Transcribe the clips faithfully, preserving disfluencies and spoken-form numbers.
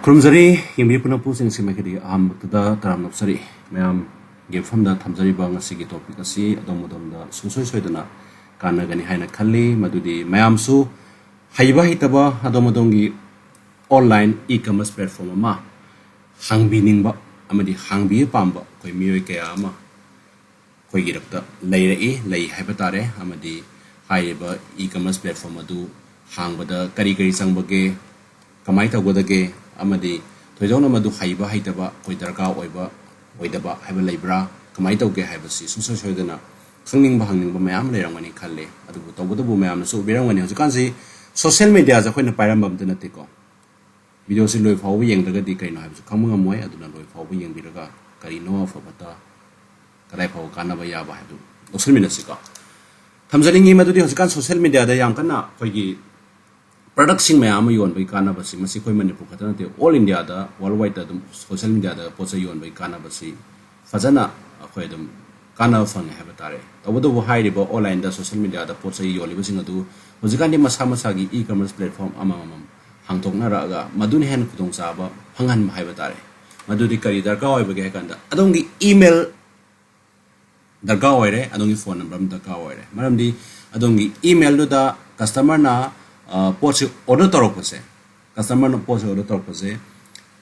ꯈꯨꯔꯨꯝꯖꯔꯤ꯫ ꯌꯦꯡꯕꯤꯔꯤꯕ ꯄꯨꯝꯅꯃꯛꯄꯨ ꯁꯦꯡꯅ ꯁꯦꯡꯅ ꯍꯥꯏꯗꯤ ꯑꯍꯥꯟꯕꯗ ꯇꯔꯥꯝꯅ ꯑꯣꯛꯆꯔꯤ꯫ ꯃꯌꯥꯝꯒꯤ ꯃꯐꯝꯗ ꯊꯝꯖꯔꯤꯕ ꯉꯁꯤꯒꯤ topic ꯑꯁꯤ ꯑꯗꯣꯝ ꯑꯗꯣꯝꯗ ꯁꯨꯡꯁꯣꯏ ꯁꯣꯏꯗꯅ ꯀꯥꯟꯅꯒꯅꯤ ꯍꯥꯏꯅ ꯈꯜꯂꯤ꯫ ꯃꯗꯨꯗꯤ ꯃꯌꯥꯝꯁꯨ ꯍꯩꯕ ꯍꯩꯇꯕ ꯑꯗꯣꯝ ꯑꯗꯣꯝꯒꯤ online e-commerce platform ꯑꯃ ꯍꯥꯡꯕꯤꯅꯤꯡꯕ ꯑꯃꯗꯤ ꯍꯥꯡꯕꯤꯕ ꯄꯥꯝꯕ ꯑꯩꯈꯣꯏ ꯃꯤꯑꯣꯏ ꯀꯌꯥ ꯑꯃ ꯑꯩꯈꯣꯏꯒꯤ ꯏꯔꯛꯇ ꯂꯩꯔꯛꯏ, ꯂꯩ ꯍꯥꯏꯕ ꯇꯥꯔꯦ꯫ ꯑꯃꯗꯤ ꯍꯥꯏꯔꯤꯕ e-commerce platform ꯑꯗꯨ ꯍꯥꯡꯕꯗ ꯀꯔꯤ ꯀꯔꯤ ꯆꯪꯕꯒꯦ, ꯀꯃꯥꯏꯅ ꯇꯧꯒꯗꯒꯦ, ꯑꯃꯗꯤ ꯊꯣꯏꯗꯣꯛꯅ ꯃꯗꯨ ꯍꯩꯕ ꯍꯩꯇꯕ ꯑꯩꯈꯣꯏ ꯗꯔꯀꯥꯔ ꯑꯣꯏꯕ ꯑꯣꯏꯗꯕ ꯍꯥꯏꯕ ꯂꯩꯕ꯭ꯔꯥ, ꯀꯃꯥꯏꯅ ꯇꯧꯒꯦ ꯍꯥꯏꯕꯁꯤ ꯁꯨꯡꯁꯣꯏ ꯁꯣꯏꯗꯅ ꯈꯪꯅꯤꯡꯕ ꯍꯪꯅꯤꯡꯕ ꯃꯌꯥꯝ ꯂꯩꯔꯝꯒꯅꯤ ꯈꯜꯂꯤ꯫ ꯑꯗꯨꯕꯨ ꯇꯧꯕꯇꯕꯨ ꯃꯌꯥꯝꯅꯁꯨ ꯎꯕꯤꯔꯝꯒꯅꯤ, ꯍꯧꯖꯤꯛꯀꯥꯟꯁꯤ social mediaꯁꯦ ꯑꯩꯈꯣꯏꯅ ꯄꯥꯏꯔꯝꯕ ꯑꯝꯇ ꯅꯠꯇꯦꯀꯣ꯫ Videoꯁꯤ ꯂꯣꯏ ꯐꯥꯎꯕ ꯌꯦꯡꯗ꯭ꯔꯒꯗꯤ ꯀꯔꯤꯅꯣ ꯍꯥꯏꯕꯁꯨ ꯈꯪꯕ ꯉꯝꯃꯣꯏ꯫ ꯑꯗꯨꯅ ꯂꯣꯏ ꯐꯥꯎꯕ ꯌꯦꯡꯕꯤꯔꯒ ꯀꯔꯤꯅꯣ ꯑꯐꯕꯇ, ꯀꯗꯥꯏ ꯐꯥꯎꯕ ꯀꯥꯟꯅꯕ ꯌꯥꯕ ꯍꯥꯏꯕꯗꯨ ꯂꯧꯁꯤꯟꯃꯤꯟꯅꯁꯤꯀꯣ꯫ ꯊꯝꯖꯅꯤꯡꯉꯤ ꯃꯗꯨꯗꯤ ꯍꯧꯖꯤꯛꯀꯥꯟ social mediaꯗ ꯌꯥꯝ ꯀꯟꯅ ꯑꯩꯈꯣꯏꯒꯤ productꯁꯤꯡ ꯃꯌꯥꯝ ꯑꯃ ꯌꯣꯟꯕꯒꯤ ꯀꯥꯟꯅꯕꯁꯤ, ꯃꯁꯤ ꯑꯩꯈꯣꯏ ꯃꯅꯤꯄꯨꯔ ꯈꯛꯇ ꯅꯠꯇꯦ, all Indiaꯗ, worldwideꯇ ꯑꯗꯨꯝ social mediaꯗ ꯄꯣꯠ ꯆꯩ ꯌꯣꯟꯕꯒꯤ ꯀꯥꯟꯅꯕꯁꯤ ꯐꯖꯅ ꯑꯩꯈꯣꯏ ꯑꯗꯨꯝ ꯀꯥꯟꯅꯕ ꯐꯪꯉꯦ ꯍꯥꯏꯕ ꯇꯥꯔꯦ꯫ ꯇꯧꯕꯇꯕꯨ ꯍꯥꯏꯔꯤꯕ onlineꯗ social mediaꯗ ꯄꯣꯠ ꯆꯩ ꯌꯣꯜꯂꯤꯕꯁꯤꯡ ꯑꯗꯨ ꯍꯧꯖꯤꯛꯀꯥꯟꯗꯤ ꯃꯁꯥ ꯃꯁꯥꯒꯤ e-commerce platform ꯑꯃꯃꯝ ꯍꯥꯡꯗꯣꯛꯅꯔꯛꯑꯒ ꯃꯗꯨꯅ ꯍꯦꯟꯅ ꯈꯨꯗꯣꯡꯆꯥꯕ ꯐꯪꯍꯟꯕ ꯍꯥꯏꯕ ꯇꯥꯔꯦ꯫ ꯃꯗꯨꯗꯤ ꯀꯔꯤ ꯗꯔꯀꯥꯔ ꯑꯣꯏꯕꯒꯦ ꯍꯥꯏ ꯀꯥꯟꯗ ꯑꯗꯣꯝꯒꯤ email ꯗꯔꯀꯥꯔ ꯑꯣꯏꯔꯦ, ꯑꯗꯣꯝꯒꯤ phone number ꯑꯃ ꯗꯔꯀꯥꯔ ꯑꯣꯏꯔꯦ꯫ ꯃꯔꯝꯗꯤ ꯑꯗꯣꯝꯒꯤ emailꯗꯨꯗ customerꯅ, ꯑ, ꯄꯣꯠꯁꯤ order ꯇꯧꯔꯛꯄꯁꯦ, customerꯅ ꯄꯣꯠꯁꯤ order ꯇꯧꯔꯛꯄꯁꯦ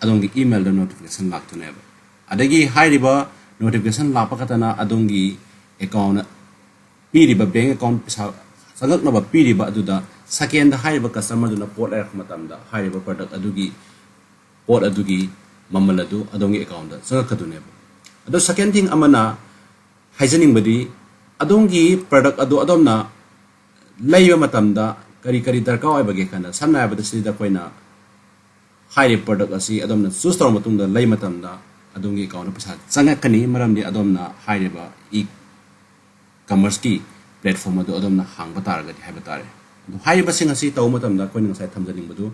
ꯑꯗꯣꯝꯒꯤ emailꯗ notification ꯂꯥꯛꯇꯣꯏꯅꯦꯕ꯫ ꯑꯗꯒꯤ ꯍꯥꯏꯔꯤꯕ notification ꯂꯥꯛꯄ ꯈꯛꯇꯅ ꯑꯗꯣꯝꯒꯤ account, ꯄꯤꯔꯤꯕ bank account ꯄꯩꯁꯥ ꯆꯪꯉꯛꯅꯕ ꯄꯤꯔꯤꯕ ꯑꯗꯨꯗ secondꯗ ꯍꯥꯏꯔꯤꯕ customerꯗꯨꯅ ꯄꯣꯠ ꯂꯩꯔꯛꯄ ꯃꯇꯝꯗ ꯍꯥꯏꯔꯤꯕ product ꯑꯗꯨꯒꯤ, ꯄꯣꯠ ꯑꯗꯨꯒꯤ ꯃꯃꯜ ꯑꯗꯨ ꯑꯗꯣꯝꯒꯤ accountꯗ ꯆꯪꯉꯛꯀꯗꯣꯏꯅꯦꯕ꯫ ꯑꯗꯣ second thing ꯑꯃꯅ ꯍꯥꯏꯖꯅꯤꯡꯕꯗꯤ, ꯑꯗꯣꯝꯒꯤ product ꯑꯗꯨ ꯑꯗꯣꯝꯅ ꯂꯩꯕ ꯃꯇꯝꯗ ꯀꯔꯤ ꯀꯔꯤ ꯗꯔꯀꯥꯔ ꯑꯣꯏꯕꯒꯦ ꯈꯟꯅ, ꯁꯝꯅ ꯍꯥꯏꯔꯕꯗ ꯁꯤꯗ ꯑꯩꯈꯣꯏꯅ ꯍꯥꯏꯔꯤꯕ product ꯑꯁꯤ ꯑꯗꯣꯝꯅ choose ꯇꯧꯔꯕ ꯃꯇꯨꯡꯗ ꯂꯩ ꯃꯇꯝꯗ ꯑꯗꯣꯝꯒꯤ accountꯗ ꯄꯩꯁꯥ ꯆꯪꯉꯛꯀꯅꯤ, ꯃꯔꯝꯗꯤ ꯑꯗꯣꯝꯅ ꯍꯥꯏꯔꯤꯕ e-commerceꯀꯤ platform ꯑꯗꯨ ꯑꯗꯣꯝꯅ ꯍꯥꯡꯕ ꯇꯥꯔꯒꯗꯤ ꯍꯥꯏꯕ ꯇꯥꯔꯦ꯫ ꯑꯗꯣ ꯍꯥꯏꯔꯤꯕꯁꯤꯡ ꯑꯁꯤ ꯇꯧꯕ ꯃꯇꯝꯗ ꯑꯩꯈꯣꯏꯅ ꯉꯁꯥꯏ ꯊꯝꯖꯅꯤꯡꯕꯗꯨ,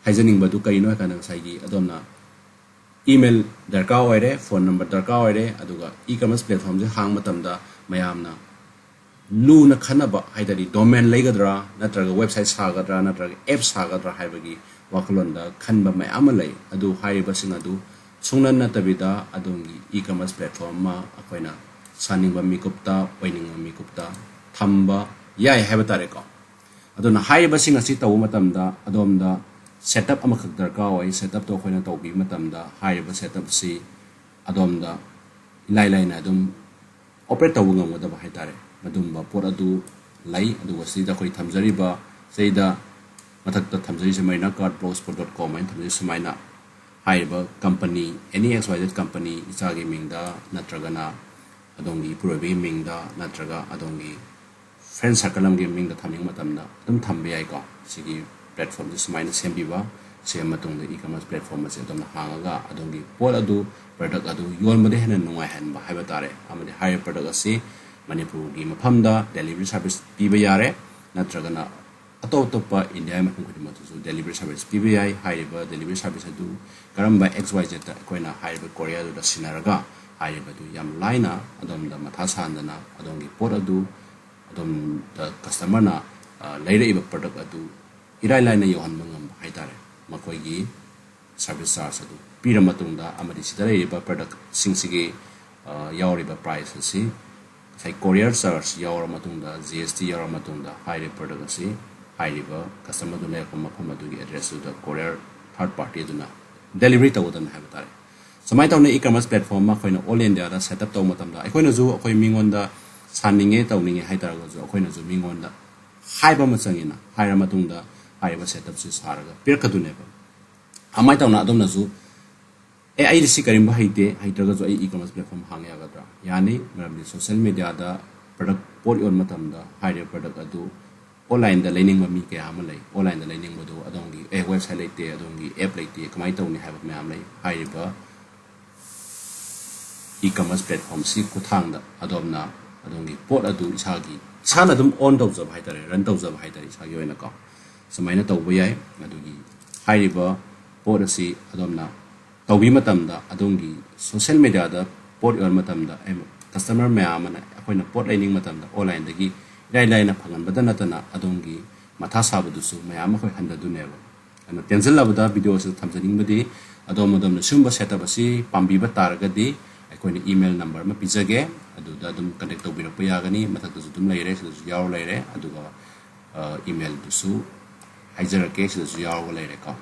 ꯍꯥꯏꯖꯅꯤꯡꯕꯗꯨ ꯀꯔꯤꯅꯣ ꯍꯥꯏ ꯀꯥꯟꯗ ꯉꯁꯥꯏꯒꯤ ꯑꯗꯣꯝꯅ email ꯗꯔꯀꯥꯔ ꯑꯣꯏꯔꯦ, phone number ꯗꯔꯀꯥꯔ ꯑꯣꯏꯔꯦ, ꯑꯗꯨꯒ e-commerce platformꯁꯦ ꯍꯥꯡꯕ ꯃꯇꯝꯗ ꯃꯌꯥꯝꯅ ꯂꯨꯅ ꯈꯟꯅꯕ ꯍꯥꯏ ꯇꯥꯔꯗꯤ domain ꯂꯩꯒꯗ꯭ꯔꯥ, ꯅꯠꯇ꯭ꯔꯒ website ꯁꯥꯒꯗ꯭ꯔꯥ, ꯅꯠꯇ꯭ꯔꯒ app ꯁꯥꯒꯗ꯭ꯔꯥ ꯍꯥꯏꯕꯒꯤ ꯋꯥꯈꯜꯂꯣꯟꯗ ꯈꯟꯕ ꯃꯌꯥꯝ ꯑꯃ ꯂꯩ꯫ ꯑꯗꯨ ꯍꯥꯏꯔꯤꯕꯁꯤꯡ ꯑꯗꯨ ꯁꯨꯡꯅ ꯅꯠꯇꯕꯤꯗ ꯑꯗꯣꯝꯒꯤ e-commerce platform ꯑꯃ ꯑꯩꯈꯣꯏꯅ ꯁꯥꯅꯤꯡꯕ ꯃꯤꯀꯨꯞꯇ, ꯑꯣꯏꯅꯤꯡꯕ ꯃꯤꯀꯨꯞꯇ ꯊꯝꯕ ꯌꯥꯏ ꯍꯥꯏꯕ ꯇꯥꯔꯦꯀꯣ꯫ ꯑꯗꯨꯅ ꯍꯥꯏꯔꯤꯕꯁꯤꯡ ꯑꯁꯤ ꯇꯧꯕ ꯃꯇꯝꯗ ꯑꯗꯣꯝꯗ setup ꯑꯃꯈꯛ ꯗꯔꯀꯥꯔ ꯑꯣꯏ꯫ Setupꯇꯣ ꯑꯩꯈꯣꯏꯅ ꯇꯧꯕꯤꯕ ꯃꯇꯝꯗ ꯍꯥꯏꯔꯤꯕ setupꯁꯤ ꯑꯗꯣꯝꯗ ꯏꯂꯥꯏ ꯂꯥꯏꯅ ꯑꯗꯨꯝ operate ꯇꯧꯕ ꯉꯝꯒꯗꯕ ꯍꯥꯏꯇꯥꯔꯦ꯫ ꯃꯗꯨꯝꯕ ꯄꯣꯠ ꯑꯗꯨ ꯂꯩ꯫ ꯑꯗꯨꯒ ꯁꯤꯗ ꯑꯩꯈꯣꯏ ꯊꯝꯖꯔꯤꯕ, ꯁꯤꯗ ꯃꯊꯛꯇ ꯊꯝꯖꯔꯤꯁꯦ ꯃꯔꯤꯅ cart blogspot dot com ꯍꯥꯏꯅ ꯊꯝꯖꯔꯤ꯫ ꯁꯨꯃꯥꯏꯅ ꯍꯥꯏꯔꯤꯕ company, any X Y Z company, ꯏꯆꯥꯒꯤ ꯃꯤꯡꯗ ꯅꯠꯇ꯭ꯔꯒꯅ ꯑꯗꯣꯝꯒꯤ ꯏꯄꯨꯔꯣꯏꯕꯒꯤ ꯃꯤꯡꯗ ꯅꯠꯇ꯭ꯔꯒ ꯑꯗꯣꯝꯒꯤ friend circle ꯑꯃꯒꯤ ꯃꯤꯡꯗ ꯊꯝꯅꯤꯡꯕ ꯃꯇꯝꯗ ꯑꯗꯨꯝ ꯊꯝꯕ ꯌꯥꯏꯀꯣ꯫ ꯁꯤꯒꯤ platformꯁꯦ ꯁꯨꯃꯥꯏꯅ ꯁꯦꯝꯕꯤꯕ, ꯁꯦꯝꯕ ꯃꯇꯨꯡꯗ e-commerce platform ꯑꯁꯦ ꯑꯗꯣꯝꯅ ꯍꯥꯡꯉꯒ ꯑꯗꯣꯝꯒꯤ ꯄꯣꯠ ꯑꯗꯨ, product ꯑꯗꯨ ꯌꯣꯟꯕꯗ ꯍꯦꯟꯅ ꯅꯨꯡꯉꯥꯏꯍꯟꯕ ꯍꯥꯏꯕ ꯇꯥꯔꯦ꯫ ꯑꯃꯗꯤ ꯍꯥꯏꯔꯤꯕ product ꯑꯁꯤ ꯃꯅꯤꯄꯨꯔꯒꯤ ꯃꯐꯝꯗ delivery service ꯄꯤꯕ ꯌꯥꯔꯦ, ꯅꯠꯇ꯭ꯔꯒꯅ ꯑꯇꯣꯞ ꯑꯇꯣꯞꯄ ꯏꯟꯗꯤꯌꯥꯒꯤ ꯃꯐꯝ ꯈꯨꯗꯤꯡꯃꯛꯇꯁꯨ delivery service ꯄꯤꯕ ꯌꯥꯏ꯫ ꯍꯥꯏꯔꯤꯕ delivery service ꯑꯗꯨ ꯀꯔꯝꯕ X Y Zꯗ ꯑꯩꯈꯣꯏꯅ ꯍꯥꯏꯔꯤꯕ courier ꯑꯗꯨꯗ ꯁꯤꯟꯅꯔꯒ ꯍꯥꯏꯔꯤꯕ ꯑꯗꯨ ꯌꯥꯝ ꯂꯥꯏꯅ ꯑꯗꯣꯝꯗ ꯃꯊꯥ ꯁꯥꯍꯟꯗꯅ ꯑꯗꯣꯝꯒꯤ ꯄꯣꯠ ꯑꯗꯨ ꯑꯗꯣꯝꯗ customerꯅ, ꯑ, ꯂꯩꯔꯛꯏꯕ product ꯑꯗꯨ ꯏꯔꯥꯏ ꯂꯥꯏꯅ ꯌꯧꯍꯟꯕ ꯉꯝꯕ ꯍꯥꯏꯇꯥꯔꯦ꯫ ꯃꯈꯣꯏꯒꯤ service charge ꯑꯗꯨ ꯄꯤꯔ ꯃꯇꯨꯡꯗ, ꯑꯃꯗꯤ ꯁꯤꯗ ꯂꯩꯔꯤꯕ productꯁꯤꯡꯁꯤꯒꯤ, ꯑ, ꯌꯥꯎꯔꯤꯕ price ꯑꯁꯤ ꯉꯁꯥꯏ courier charge ꯌꯥꯎꯔ ꯃꯇꯨꯡꯗ, G S T ꯌꯥꯎꯔ ꯃꯇꯨꯡꯗ, ꯍꯥꯏꯔꯤꯕ product ꯑꯁꯤ ꯍꯥꯏꯔꯤꯕ customerꯗꯨ ꯂꯩꯔꯛꯄ ꯃꯐꯝ ꯑꯗꯨꯒꯤ addressꯇꯨꯗ courier third party ꯑꯗꯨꯅ delivery ꯇꯧꯒꯗꯕꯅꯤ ꯍꯥꯏꯕ ꯇꯥꯔꯦ꯫ ꯁꯨꯃꯥꯏꯅ ꯇꯧꯅ e-commerce platform ꯑꯃ ꯑꯩꯈꯣꯏꯅ all Indiaꯗ setup ꯇꯧꯕ ꯃꯇꯝꯗ, ꯑꯩꯈꯣꯏꯅꯁꯨ ꯑꯩꯈꯣꯏ ꯃꯤꯉꯣꯟꯗ ꯁꯥꯅꯤꯡꯉꯦ, ꯇꯧꯅꯤꯡꯉꯦ ꯍꯥꯏꯇꯥꯔꯒꯁꯨ, ꯑꯩꯈꯣꯏꯅꯁꯨ ꯃꯤꯉꯣꯟꯗ ꯍꯥꯏꯕ ꯑꯃ ꯆꯪꯉꯤꯅ, ꯍꯥꯏꯔ ꯃꯇꯨꯡꯗ ꯍꯥꯏꯔꯤꯕ setupꯁꯤ ꯁꯥꯔꯒ ꯄꯤꯔꯛꯀꯗꯣꯏꯅꯦꯕ꯫ ꯑꯗꯨꯃꯥꯏꯅ ꯇꯧꯅ ꯑꯗꯣꯝꯅꯁꯨ, "ꯑꯦ, ꯑꯩꯗꯤ ꯁꯤ ꯀꯔꯤꯝꯕ ꯍꯩꯇꯦ, ꯍꯩꯇ꯭ꯔꯒꯁꯨ ꯑꯩ e-commerce platform ꯍꯥꯡ ꯌꯥꯒꯗ꯭ꯔꯥ?" ꯌꯥꯅꯤ, ꯃꯔꯝꯗꯤ social mediaꯗ product, ꯄꯣꯠ ꯌꯣꯟꯕ ꯃꯇꯝꯗ ꯍꯥꯏꯔꯤꯕ product ꯑꯗꯨ onlineꯗ ꯂꯩꯅꯤꯡꯕ ꯃꯤ ꯀꯌꯥ ꯑꯃ ꯂꯩ꯫ Onlineꯗ ꯂꯩꯅꯤꯡꯕꯗꯨ ꯑꯗꯣꯝꯒꯤ, "ꯑꯦ, website ꯂꯩꯇꯦ, ꯑꯗꯣꯝꯒꯤ app ꯂꯩꯇꯦ, ꯀꯃꯥꯏꯅ ꯇꯧꯅꯤ?" ꯍꯥꯏꯕ ꯃꯌꯥꯝ ꯂꯩ꯫ ꯍꯥꯏꯔꯤꯕ e-commerce platformꯁꯤ ꯈꯨꯠꯊꯥꯡꯗ ꯑꯗꯣꯝꯅ ꯑꯗꯣꯝꯒꯤ ꯄꯣꯠ ꯑꯗꯨ ꯏꯁꯥꯒꯤ, ꯏꯁꯥꯅ ꯑꯗꯨꯝ own ꯇꯧꯖꯕ ꯍꯥꯏꯇꯥꯔꯦ, run ꯇꯧꯖꯕ ꯍꯥꯏꯇꯥꯔꯦ, ꯏꯁꯥꯒꯤ ꯑꯣꯏꯅꯀꯣ꯫ ꯁꯨꯃꯥꯏꯅ ꯇꯧꯕ ꯌꯥꯏ꯫ ꯑꯗꯨꯒꯤ ꯍꯥꯏꯔꯤꯕ ꯄꯣꯠ ꯑꯁꯤ ꯑꯗꯣꯝꯅ ꯇꯧꯕꯤꯕ ꯃꯇꯝꯗ ꯑꯗꯣꯝꯒꯤ social mediaꯗ ꯄꯣꯠ ꯌꯣꯟꯕ ꯃꯇꯝꯗ, ꯑꯩ, customer ꯃꯌꯥꯝ ꯑꯃꯅ ꯑꯩꯈꯣꯏꯅ ꯄꯣꯠ ꯂꯩꯅꯤꯡꯕ ꯃꯇꯝꯗ onlineꯗꯒꯤ ꯏꯔꯥꯏ ꯂꯥꯏꯅ ꯐꯪꯍꯟꯕꯗ ꯅꯠꯇꯅ ꯑꯗꯣꯝꯒꯤ ꯃꯊꯥ ꯁꯥꯕꯗꯨꯁꯨ ꯃꯌꯥꯝ ꯑꯃ ꯑꯩꯈꯣꯏ ꯍꯟꯊꯗꯣꯏꯅꯦꯕ꯫ ꯑꯗꯨꯅ ꯇꯦꯟꯁꯤꯜꯂꯕꯗ ꯚꯤꯗꯤꯑꯣꯁꯤꯗ ꯊꯝꯖꯅꯤꯡꯕꯗꯤ, ꯑꯗꯣꯝ ꯑꯗꯣꯝꯅ ꯁꯤꯒꯨꯝꯕ ꯁꯦꯠꯑꯞ ꯑꯁꯤ ꯄꯥꯝꯕꯤꯕ ꯇꯥꯔꯒꯗꯤ, ꯑꯩꯈꯣꯏꯅ ꯏꯃꯦꯜ ꯅꯝꯕꯔ ꯑꯃ ꯄꯤꯖꯒꯦ, ꯑꯗꯨꯗ ꯑꯗꯨꯝ ꯀꯟꯇꯦꯛ ꯇꯧꯕꯤꯔꯛꯄ ꯌꯥꯒꯅꯤ꯫ ꯃꯊꯛꯇꯁꯨ ꯑꯗꯨꯝ ꯂꯩꯔꯦ, ꯁꯤꯗꯁꯨ ꯌꯥꯎꯔ ꯂꯩꯔꯦ꯫ ꯑꯗꯨꯒ ꯏꯃꯦꯜꯗꯨꯁꯨ ꯍꯥꯏꯖꯔꯛꯀꯦ, ꯁꯤꯗꯁꯨ ꯌꯥꯎꯔꯒ ꯂꯩꯔꯦꯀꯣ꯫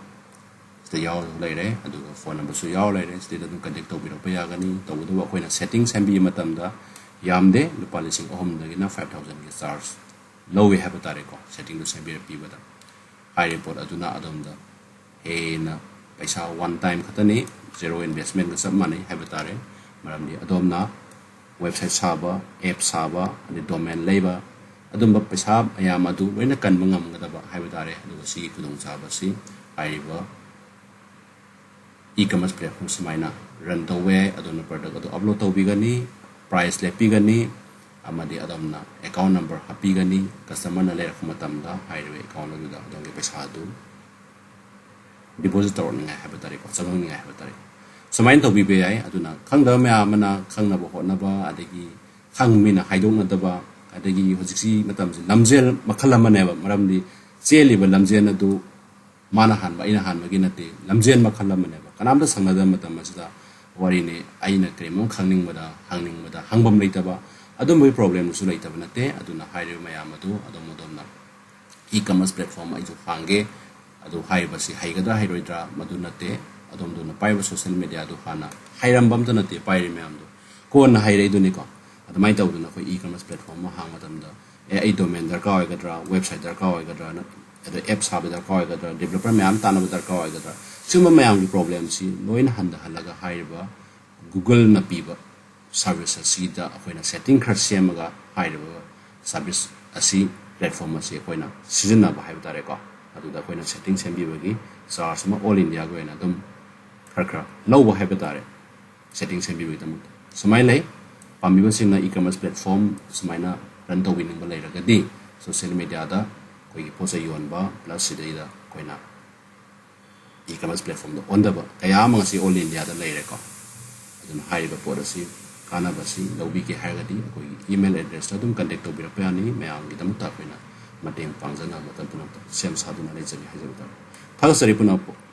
ꯁꯤꯗ ꯌꯥꯎꯔꯒ ꯂꯩꯔꯦ, ꯑꯗꯨꯒ ꯐꯣꯟ ꯅꯝꯕꯔꯁꯨ ꯌꯥꯎꯔ ꯂꯩꯔꯦ꯫ ꯁꯤꯗ ꯑꯗꯨꯝ ꯀꯟꯇꯦꯛ ꯇꯧꯕꯤꯔꯛꯄ ꯌꯥꯒꯅꯤ꯫ ꯇꯧꯕꯇꯕꯨ ꯑꯩꯈꯣꯏꯅ ꯁꯦꯠꯇꯤꯡ ꯁꯦꯝꯕꯤꯕ ꯃꯇꯝꯗ ꯌꯥꯝꯗꯦ, ꯂꯨꯄꯥ ꯂꯤꯁꯤꯡ ꯑꯍꯨꯝꯗꯒꯤꯅ ꯐꯥꯏꯚ ꯊꯥꯎꯖꯟꯒꯤ ꯆꯥꯔꯖ ꯂꯧꯋꯦ ꯍꯥꯏꯕ ꯇꯥꯔꯦꯀꯣ, ꯁꯦꯠꯇꯤꯡꯗꯨ ꯁꯦꯝꯕꯤꯔ ꯄꯤꯕꯗ꯫ ꯍꯥꯏꯔꯤꯕ ꯄꯣꯠ ꯑꯗꯨꯅ ꯑꯗꯣꯝꯗ ꯍꯦꯟꯅ ꯄꯩꯁꯥ ꯋꯥꯟ ꯇꯥꯏꯝ ꯈꯛꯇꯅꯤ, ꯖꯦꯔꯣ ꯏꯟꯚꯦꯁꯃꯦꯟꯒ ꯆꯞ ꯃꯥꯟꯅꯩ ꯍꯥꯏꯕ ꯇꯥꯔꯦ꯫ ꯃꯔꯝꯗꯤ ꯑꯗꯣꯝꯅ ꯋꯦꯕꯁꯥꯏꯠ ꯁꯥꯕ, ꯑꯦꯞ ꯁꯥꯕ, ꯑꯗꯩ ꯗꯣꯃꯦꯟ ꯂꯩꯕ, ꯑꯗꯨꯝꯕ ꯄꯩꯁꯥ ꯃꯌꯥꯝ ꯑꯗꯨ ꯂꯣꯏꯅ ꯀꯟꯕ ꯉꯝꯒꯗꯕ ꯍꯥꯏꯕ ꯇꯥꯔꯦ꯫ ꯑꯗꯨꯒ ꯁꯤꯒꯤ ꯈꯨꯗꯣꯡꯆꯥꯕ ꯑꯁꯤ ꯍꯥꯏꯔꯤꯕ ꯏ-ꯀꯃꯔꯁ ꯄ꯭ꯂꯦꯠꯐꯣꯝ ꯁꯨꯃꯥꯏꯅ ꯔꯟ ꯇꯧꯕ ꯌꯥꯏ꯫ ꯑꯗꯣꯝꯅ ꯄ꯭ꯔꯗꯛ ꯑꯗꯨ ꯑꯞꯂꯣꯗ ꯇꯧꯕꯤꯒꯅꯤ, ꯄ꯭ꯔꯥꯏꯁ ꯂꯦꯞꯄꯤꯒꯅꯤ, ꯑꯃꯗꯤ ꯑꯗꯣꯝꯅ ꯑꯦꯀꯥꯎꯟ ꯅꯝꯕꯔ ꯍꯥꯞꯄꯤꯒꯅꯤ꯫ ꯀꯁꯇꯃꯔꯅ ꯂꯩꯔꯛꯄ ꯃꯇꯝꯗ ꯍꯥꯏꯔꯤꯕ ꯑꯦꯀꯥꯎꯟ ꯑꯗꯨꯗ ꯑꯗꯣꯝꯒꯤ ꯄꯩꯁꯥ ꯑꯗꯨ ꯗꯤꯄꯣꯖꯤꯠ ꯇꯧꯔꯛꯅꯤꯡꯉꯥꯏ ꯍꯥꯏꯕ ꯇꯥꯔꯦꯀꯣ, ꯆꯪꯉꯛꯅꯤꯡꯉꯥꯏ ꯍꯥꯏꯕ ꯇꯥꯔꯦ꯫ ꯁꯨꯃꯥꯏꯅ ꯇꯧꯕꯤꯕ ꯌꯥꯏ꯫ ꯑꯗꯨꯅ ꯈꯪꯗꯕ ꯃꯌꯥꯝ ꯑꯃꯅ ꯈꯪꯅꯕ ꯍꯣꯠꯅꯕ, ꯑꯗꯒꯤ ꯈꯪꯕ ꯃꯤꯅ ꯍꯥꯏꯗꯣꯛꯅꯗꯕ, ꯑꯗꯒꯤ ꯍꯧꯖꯤꯛꯁꯤ ꯃꯇꯝꯁꯤ ꯂꯝꯖꯦꯜ ꯃꯈꯜ ꯑꯃꯅꯦꯕ꯫ ꯃꯔꯝꯗꯤ ꯆꯦꯜꯂꯤꯕ ꯂꯝꯖꯦꯜ ꯑꯗꯨ ꯃꯥꯅ ꯍꯥꯟꯕ, ꯑꯩꯅ ꯍꯥꯟꯕꯒꯤ ꯅꯠꯇꯦ, ꯂꯝꯖꯦꯜ ꯃꯈꯜ ꯑꯃꯅꯦꯕ꯫ ꯀꯅꯥꯝꯇ ꯁꯪꯅꯗꯕ ꯃꯇꯝ ꯑꯁꯤꯗ ꯋꯥꯔꯤꯅꯤ, ꯑꯩꯅ ꯀꯔꯤꯒꯨꯝꯕ ꯑꯃ ꯈꯪꯅꯤꯡꯕꯗ, ꯍꯪꯅꯤꯡꯕꯗ ꯍꯪꯐꯝ ꯂꯩꯇꯕ, ꯑꯗꯨꯝꯕꯒꯤ ꯄ꯭ꯔꯣꯕ꯭ꯂꯦꯝꯗꯨꯁꯨ ꯂꯩꯇꯕ ꯅꯠꯇꯦ꯫ ꯑꯗꯨꯅ ꯍꯥꯏꯔꯤꯕ ꯃꯌꯥꯝ ꯑꯗꯨ ꯑꯗꯣꯝ ꯑꯗꯣꯝꯅ ꯏ-ꯀꯃꯔꯁ ꯄ꯭ꯂꯦꯠꯐꯣꯝ ꯑꯩꯁꯨ ꯍꯥꯡꯒꯦ, ꯑꯗꯨ ꯍꯥꯏꯔꯤꯕꯁꯤ ꯍꯩꯒꯗ꯭ꯔꯥ ꯍꯩꯔꯣꯏꯗ꯭ꯔꯥ ꯃꯗꯨ ꯅꯠꯇꯦ꯫ ꯑꯗꯣꯝ ꯑꯗꯣꯝꯅ ꯄꯥꯏꯔꯤꯕ ꯁꯣꯁꯦꯜ ꯃꯦꯗꯤꯌꯥꯗꯨ ꯍꯥꯟꯅ ꯍꯩꯔꯝꯕ ꯑꯝꯇ ꯅꯠꯇꯦ ꯄꯥꯏꯔꯤ ꯃꯌꯥꯝꯗꯣ, ꯀꯣꯟꯅ ꯍꯩꯔꯛꯏꯗꯨꯅꯤꯀꯣ꯫ ꯑꯗꯨꯃꯥꯏꯅ ꯇꯧꯗꯅ ꯑꯩꯈꯣꯏ ꯏ-ꯀꯃꯔꯁ ꯄ꯭ꯂꯦꯠꯐꯣꯝ ꯑꯃ ꯍꯥꯡꯕ ꯃꯇꯝꯗ, ꯑꯦ, ꯑꯩ ꯗꯣꯃꯦꯟ ꯗꯔꯀꯥꯔ ꯑꯣꯏꯒꯗ꯭ꯔꯥ, ꯋꯦꯕꯁꯥꯏꯠ ꯗꯔꯀꯥꯔ ꯑꯣꯏꯒꯗ꯭ꯔꯥ, ꯑꯗ ꯑꯦꯞ ꯁꯥꯕ ꯗꯔꯀꯥꯔ ꯑꯣꯏꯒꯗ꯭ꯔꯥ, ꯗꯤꯕꯦꯂꯞꯄꯔ ꯃꯌꯥꯝ ꯇꯥꯟꯅꯕ ꯗꯔꯀꯥꯔ ꯑꯣꯏꯒꯗ꯭ꯔꯥ, ꯁꯤꯒꯨꯝꯕ ꯃꯌꯥꯝꯒꯤ ꯄ꯭ꯔꯣꯕ꯭ꯂꯦꯝꯁꯤ ꯂꯣꯏꯅ ꯍꯟꯊꯍꯜꯂꯒ ꯍꯥꯏꯔꯤꯕ ꯒꯨꯒꯜꯅ ꯄꯤꯕ ꯁꯥꯔꯚꯤꯁ ꯑꯁꯤꯗ ꯑꯩꯈꯣꯏꯅ ꯁꯦꯠꯇꯤꯡ ꯈꯔ ꯁꯦꯝꯃꯒ ꯍꯥꯏꯔꯤꯕ ꯁꯥꯔꯚꯤꯁ ꯑꯁꯤ, ꯄ꯭ꯂꯦꯠꯐꯣꯝ ꯑꯁꯤ ꯑꯩꯈꯣꯏꯅ ꯁꯤꯖꯤꯟꯅꯕ ꯍꯥꯏꯕ ꯇꯥꯔꯦꯀꯣ꯫ ꯑꯗꯨꯗ ꯑꯩꯈꯣꯏꯅ ꯁꯦꯠꯇꯤꯡ ꯁꯦꯝꯕꯤꯕꯒꯤ ꯆꯥꯔꯖ ꯑꯃ ꯑꯣꯜ ꯏꯟꯗꯤꯌꯥꯒꯤ ꯑꯣꯏꯅ ꯑꯗꯨꯝ ꯈꯔ ꯈꯔ ꯂꯧꯕ ꯍꯥꯏꯕ ꯇꯥꯔꯦ, ꯁꯦꯠꯇꯤꯡ ꯁꯦꯝꯕꯤꯕꯒꯤꯗꯃꯛꯇ꯫ ꯁꯨꯃꯥꯏꯅ ꯂꯩ꯫ ꯄꯥꯝꯕꯤꯕꯁꯤꯡꯅ ꯏ-ꯀꯃꯔꯁ ꯄ꯭ꯂꯦꯠꯐꯣꯝ ꯁꯨꯃꯥꯏꯅ ꯔꯟ ꯇꯧꯕꯤꯅꯤꯡꯕ ꯂꯩꯔꯒꯗꯤ, ꯁꯣꯁꯦꯜ ꯃꯦꯗꯤꯌꯥꯗ ꯑꯩꯈꯣꯏꯒꯤ ꯄꯣꯠ ꯆꯩ ꯌꯣꯟꯕ ꯄ꯭ꯂꯁ ꯁꯤꯗꯩꯗ ꯑꯩꯈꯣꯏꯅ ꯏ-ꯀꯃꯔꯁ ꯄ꯭ꯂꯦꯠꯐꯣꯝꯗ ꯑꯣꯟꯊꯕ ꯀꯌꯥ ꯑꯃ ꯉꯁꯤ ꯑꯣꯜ ꯏꯟꯗꯤꯌꯥꯗ ꯂꯩꯔꯦꯀꯣ꯫ ꯑꯗꯨꯅ ꯍꯥꯏꯔꯤꯕ ꯄꯣꯠ ꯑꯁꯤ, ꯀꯥꯟꯅꯕꯁꯤ ꯂꯧꯕꯤꯒꯦ ꯍꯥꯏꯔꯒꯗꯤ ꯑꯩꯈꯣꯏꯒꯤ ꯏꯃꯦꯜ ꯑꯦꯗ꯭ꯔꯦꯁꯇ ꯑꯗꯨꯝ ꯀꯟꯇꯦꯛ ꯇꯧꯕꯤꯔꯛꯄ ꯌꯥꯅꯤ꯫ ꯃꯌꯥꯝꯒꯤꯗꯃꯛꯇ ꯑꯩꯈꯣꯏꯅ ꯃꯇꯦꯡ ꯄꯥꯡꯖꯅꯕ ꯃꯇꯝ ꯄꯨꯝꯅꯃꯛꯇ ꯁꯦꯝ ꯁꯥꯗꯨꯅ ꯂꯩꯖꯔꯤ ꯍꯥꯏꯖꯕ ꯇꯥꯔꯦ꯫ ꯊꯥꯒꯠꯆꯔꯤ ꯄꯨꯝꯅꯃꯛꯄꯨ꯫